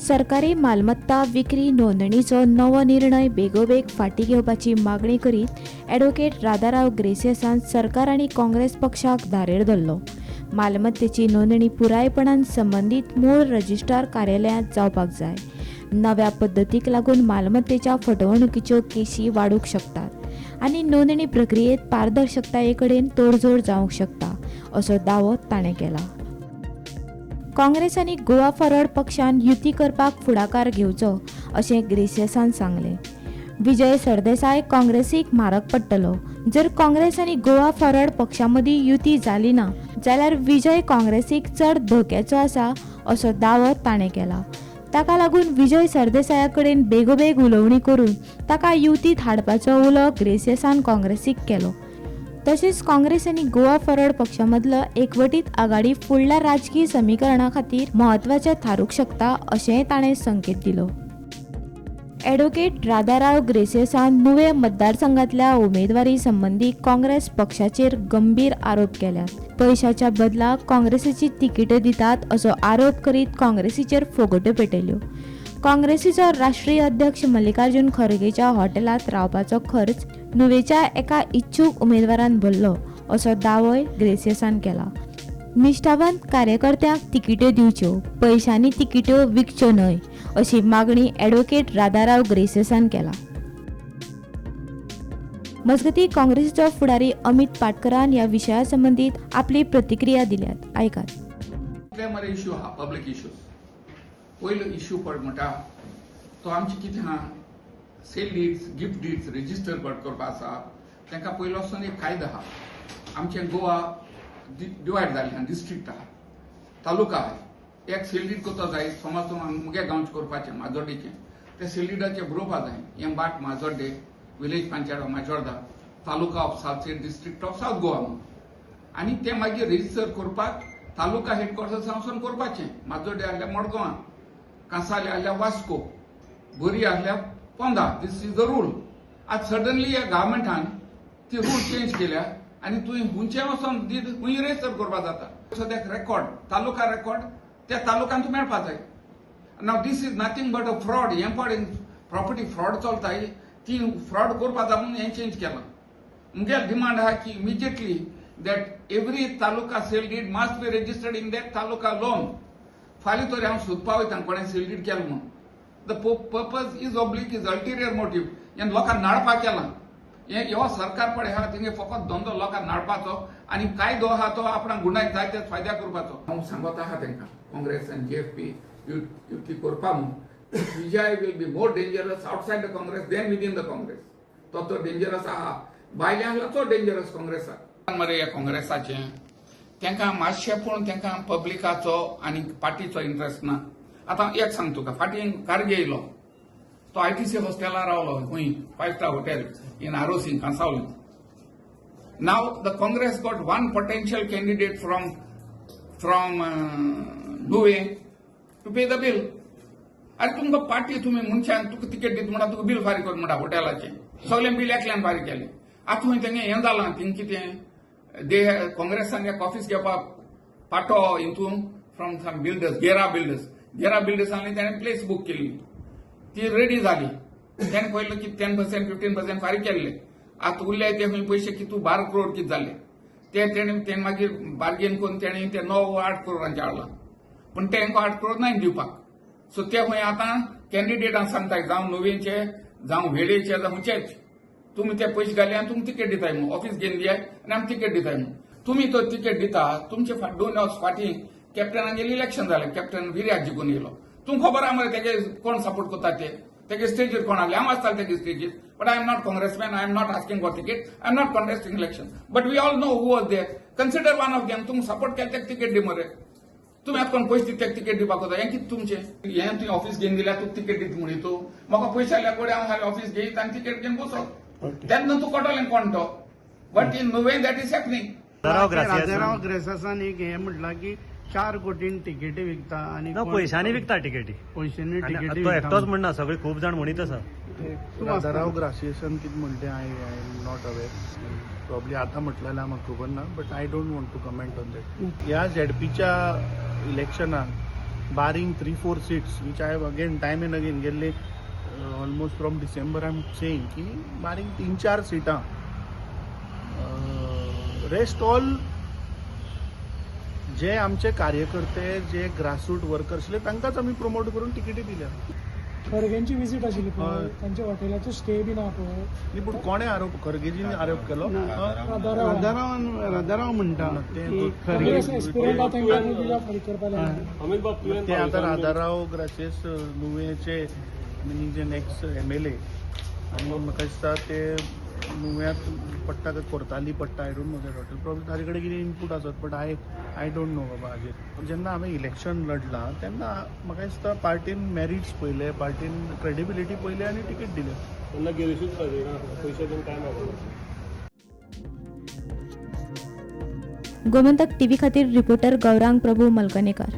सरकारी मालमत्ता विक्री नोंदणीचो नवो निर्णय बेगोबेग फाटीं घेवपाची मागणी करीत ॲडव्होकेट राधाराव ग्रेसियसान सरकार आनी काँग्रेस पक्षाक धारेर धरलो. मालमत्तेची नोंदणी पुरायपणान संबंदीत मूळ रजिस्ट्रार कार्यालयांत जावपाक जाय. नव्या पद्दतीक लागून मालमत्तेच्या फटवणुकीच्यो केशी वाडूंक शकतात आनी नोंदणी प्रक्रियेत पारदर्शकताये कडेन तोडजोड जावंक शकता, असो दावो ताणें केला. काँग्रेस आनी गोवा फॉरवर्ड पक्षान युती करपाक फुडाकार घेवचो, अशें ग्रेसियसान सांगलें. विजय सरदेसाय काँग्रेसीक म्हारग पडटलो. जर काँग्रेस आनी गोवा फॉरवर्ड पक्षा मदीं युती जाली ना जाल्यार विजय काँग्रेसीक चड धोक्याचो आसा, असो दावो ताणें केला. ताका लागून विजय सरदेसाया कडेन बेगोबेग उलोवणी करून ताका युतीत हाडपाचो उलो ग्रेसियसान काँग्रेसीक केलो. तशेंच काँग्रेस आनी गोवा फॉरवर्ड पक्षा मदलो एकवटीत आघाडी फुडल्या राजकीय समीकरणा खातीर म्हत्वाचें थारूंक शकता, अशेंय ताणें संकेत दिलो. ॲडव्होकेट राधाराव ग्रेसियसान नुवें मतदारसंघातल्या उमेदवारी संबंदी काँग्रेस पक्षाचेर गंभीर आरोप केल्यात. पयशाच्या बदला काँग्रेसीची तिकिटां दितात, असो आरोप करीत काँग्रेसीचेर फोगोट्यो पेटयल्यो. काँग्रेसीचो राष्ट्रीय अध्यक्ष मल्लिकार्जुन खरगेच्या हॉटेलांत रावपाचो खर्च नुवेच्या एका इच्छूक उमेदवारान भरलो, असो दावोय ग्रेसियसान केला. निश्ठावंत कार्यकर्त्यांक तिकिट्यो दिवच्यो, पयशांनी तिकिट्यो विकच्यो न्हय, अशी मागणी ॲडव्होकेट राधाराव ग्रेसियसान केला. मजगती, काँग्रेसीचो फुडारी अमित पाटकरान ह्या विशया संबंदीत आपली प्रतिक्रिया दिल्यात. आयकात. कितले मरे इश्यू आहा, पब्लीक इश्यूज. पयलो इश्यू पड म्हणटा तो आमचे कितें आहा, sale deeds, gift deeds register करपा आसा. तांकां पयलो वचून एक कायदो आहा. आमचें गोवा डिवायड जाल्लें आहा, डिस्ट्रिक्ट आहा, तालुका आहा. एक सेल डीड करता जाय, समज तूं मुगे गांवचें करपाचें, माजोड्डेचें, ते सेल डीडाचें बरोवपा जाय, हें बाट Majorda, village panchayat of Majorda, taluka of Salcete, district of South Goa म्हणून. आनी ते मागीर रेजिस्टर करपाक तालुका हेडक्वॉर्टर्स वचून करपाचें. माजोड्डे आहल्या मडगांवां, कांसावले आहल्या वास्को, बोरी आहल्या पोंदा. This is the rule. आज सडनली ह्या गव्हर्मेंटान ती रूल चेंज केल्या आनी तुवें हुंयचें वचोन did खूंय रेजिस्टर करपा जाता. सद्याक रेकॉर्ड, तालुका रेकॉर्ड त्या तालुक्यान तूं मेळपा जाय. Now this is nothing but a fraud. हें पळय, प्रॉपर्टी फ्रॉड चलता. ती फ्रॉड करपा जाय म्हणून हें चेंज केलां. मुगेल डिमांड आहा की immediately that every taluka sale deed must be registered in that taluka alone. फाल्यां तरी हांव सोदपा वयता कोणें सेल डीड केलें म्हणून. The purpose is oblique is ulterior motive. हें लोकांक नाडपा केलां हें. हो सरकार पळय आहा, तेंगे फकत धंदो लोकांक नाडपाचो आनी कायदो आहा तो आपणाक गुंडायक जाय ते फायद्या करपाचो. हांव सांगत आहा तेंकां, काँग्रेस आनी जीएफपी युती करपा म्हणून. Vijay will be more dangerous outside the Congress than within the Congress. तो तो डेंजरस आहा, भायले आहला चड डेंजरस काँग्रेसाक मरे. ह्या काँग्रेसाचें तेंकां मातशें पूण तेंकां पब्लिकाचो आनी पार्टीचो इंट्रस्ट ना. आतां एक सांग तुका, फाटीं कारगे येयलो, तो आयटीसी हॉस्टेलार रावलो खंय, five star hotel in Arossim, Cansaulim. Now the Congress got one potential candidate from Nuvem to pay the bill. अरे, तुमकां पार्टी, तुमी मनशान तुका तिकेट दिता म्हणटा, तुका बील फारीक कर म्हणटा. हॉटेलाचें सगळें बील एकल्यान फारीक केलें. आतां खंय तेंगे हें जालां, थिंग कितें, दे काँग्रेसान एक ऑफिस घेवपाक पाटो हितून from some builders, Gera builders. Gera बिल्डर्सांनी ताणें प्लेस बूक केल्ली, ती रेडी जाली. ताणें पयलो की 10%, 15% फारीक केल्ले. आतां उरले ते खंय पयशे कितू, 12 करोड कितें जाले ते. तेणें तेणें मागीर बार्गेन करून तेणें ते 9-8 करोडांचे हाडला, पूण तेंकां 8 करोड नाय दिवपाक. सो ते खंय आतां कॅन्डिडेटांक सांगताय, जावं नुवेंचे, जावं वेळेचे, जावं खंयचेच, तुमी ते पयशे घाले आनी तुमकां तिकेट दिताय म्हणून, ऑफिस घेवन दियाय आनी आमी तिकेट दिताय म्हणून. तुमी तो तिकेट दिता. तुमचे 2 वर्स फाटीं कॅप्टनागेर इलेक्शन जालें, कॅप्टन विर्याक जिखून येयलो. तुमकां खबर आहा मरे तेगे कोण सपोर्ट करता ते, तेगे स्टेजीर कोण आसले. हांव आसतालें तेगे स्टेजीर, but I am not Congressman, I am not asking for ticket, I am not contesting election, but we all know who was there. Consider one of them. तुमकां सपोर्ट केले तेका तिकेट दी मरे. तुमी आतां कोण पयशे दिता तेका तिकेट दिवपाक वता? हें कितें तुमचें हें? तुवें ऑफिस घेवन दिल्यार तुका तिकेट दिता म्हणी तूं म्हाका पयशे आयल्या कडेन हांव हालीं ऑफिस घेयत आनी तिकेट घेवन बसत, तेन्ना तूं कळटलें कोण तो. But in Nuvem that is happening. Rajarao ग्रासियासान. Rajarao ग्रेसासान एक हें म्हटलां की 4 कोटीन तिकेटी विकता आनी ना, पयशांनी विकता तिकेटी. पयशांनी आनी तिकेटी तो विकता. एकटोच म्हणना, सगळे खूब जाण म्हणीत आसा. तूं राजाराव ग्रासियसन कितें म्हणटे, I am not aware. Probably आतां म्हटलें जाल्यार म्हाका खबर ना, but I don't want to comment on that. ह्या झेडपीच्या इलेक्शनाक Barring 3-4 seats which I have again time and again गेल्ले almost from December I am saying की बारींग 3-4 सिटां रेस्ट ऑल जे आमचे कार्यकर्ते जे ग्रासरूट वर्कर्स आशिल्ले तांकांच आमी प्रमोट करून तिकेटी दिल्या. खरगेंची विजीट आशिल्ली पळय, हय. तांच्या हॉटेलाचो स्टे बी ना पळय. न्ही पूण कोणें आरोप, खरगेजीन आरोप केलो? ना. राधाराव. राधाराव म्हणटा ते की तांणी खरगे अशें एस्पिरंटा तांकां दिल्या फारीक करपाक लागले. ते आतां राधाराव ग्रासियस नुवेंचे जे नेक्स्ट MLA आनी म्हाका दिसता ते नुव्यांत पडटा काय कोर्ताली पडटा, I don't know that hotel, probably ताजे कडेन कितें इनपूट आसत, but I don't know बाबा हाजेर. जेन्ना हांवें इलेक्शन लढलां तेन्ना म्हाका दिसता पार्टीन मॅरिट्स पळयले, पार्टीन क्रेडिबिलिटी पळयली आनी तिकीट दिलें. तेन्ना गिरीशूच पावयना, पयशे बीन काय मागना. गोमंतक टीव्ही खातीर रिपोर्टर गौरांग प्रभू मलकनेकर.